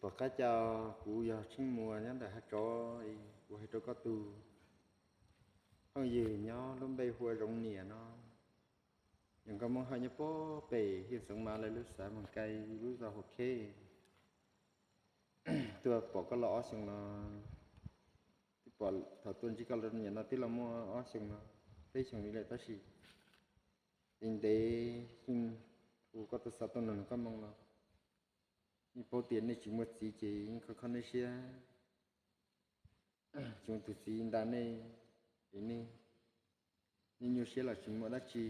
Tom qab cas kuv yog Tsheej Muas nyob ntawm Haj Tsov, kuv hais rau koj tus phooj ywg nyob lub npe hu ua Zoov Niam no, yog nkauj Moob Hawj nyob puag pem Hiaj Xeev Mas lawv lub xav Moos Kais lub zos Huam Khej. Tuaj pom koj los ob xyoos no, twb pom thaum tuaj ntsib koj los nim no twb los muaj ob xyoos no, peb xyoos li lawm tab sis ntev ntev xwb hu koj tuaj xov tooj nug koj moo los, yeej paub tias nej tsis muaj txiv ces yeej kho kho nej siab. Tsoom tus txiv nta nej, es nej nyuaj nyuaj siab los tsis muaj dab tsi.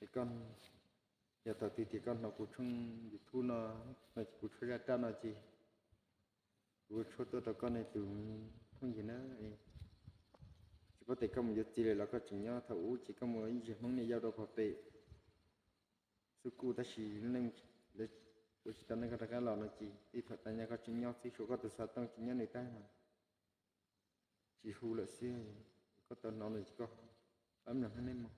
Es koj, yog thaum twg tias koj hnov kuv tshooj YouTube no, kuv tshooj zaj raj no ces kuv tshuab tuaj rau koj ne tus phooj ywg na. Tsis paub tias koj mus yuav txiv lawm los koj tseem nyob, thaum ub ces koj mus ib ntsis Hmoob niam yau rau pog pem xub kuj tab sis lub neej ua tsis tau neej koj rov qab los no ces tej thaum tas nyob koj tseem nyob xwb, suav koj tus xov tooj tseem nyob nws tag no, tsis hu lawm xwb. Koj tau hnov no ces koj pab mloog nej mog.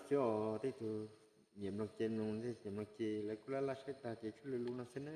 Xwb os, tej tug nyiam mloog ces mloog, nyiam mloog ces lawv kuj laj laj saib tag ces tshaj lwm lub no xwb na.